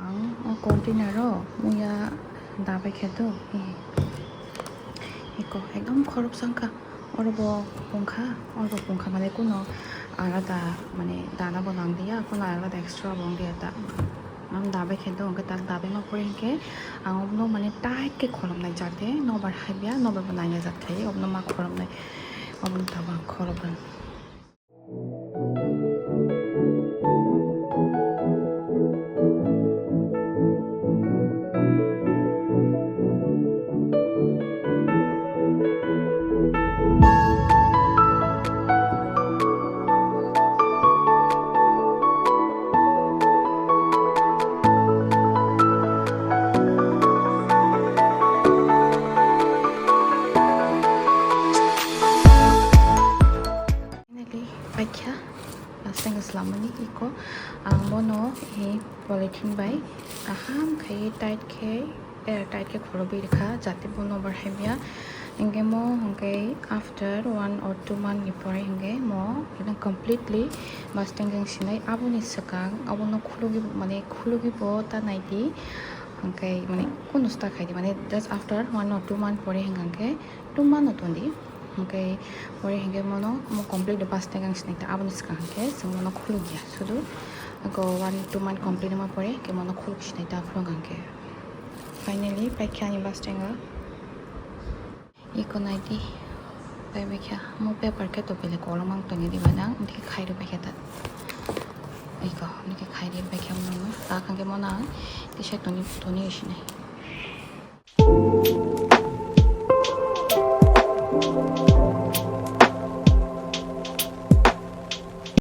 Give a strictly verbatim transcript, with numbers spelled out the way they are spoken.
Ang o container o muya dabai khe do. Iko ekdom khoroksa wngkha. Oro bo pungkha, oro bo pungkha mane kuno alada mane dana bo nang liya, kuno alada extra bo wng liya ta. Ang dabai khe do, hwnkhe tak dabai ma pore hwnkhe ang obono mane tight khe khoroknai jate nobar habya, nobar bo naina jat khai obono ma khoroknai, obono tabang khoroknai. Finally, paikha, last time slamani iko, ang bono, eh, polythene bai kaham khai tight khe, air tight khe khorobwi rikha, jate bono barhaiya. Hingke mo hingke after one or two month ni pore hingke mo ekdom completely bus tank jang sinai. Aboni swkang abono khulugwi, mane khulugwi bo ta naidi, hingke mane kunu sta khaidi, mane just after one or two month pore hingke two month no tondi. Hingke pore hingke mono mo complete bus tank ang sinai ta aboni swkang hingke chwng mono khulugya sudu ako one two month complete ma pore hingke mono khuluk sinai ta phulung hingke. Finally paikha ani bus tank o. Iko naidi, pai baikha mo paper khe to bele kolom ang tongni di banang, hingke khairok baikha ta. Iko hingke khairok baikha mono, ta hingke mono ang kisa toni toni sinai.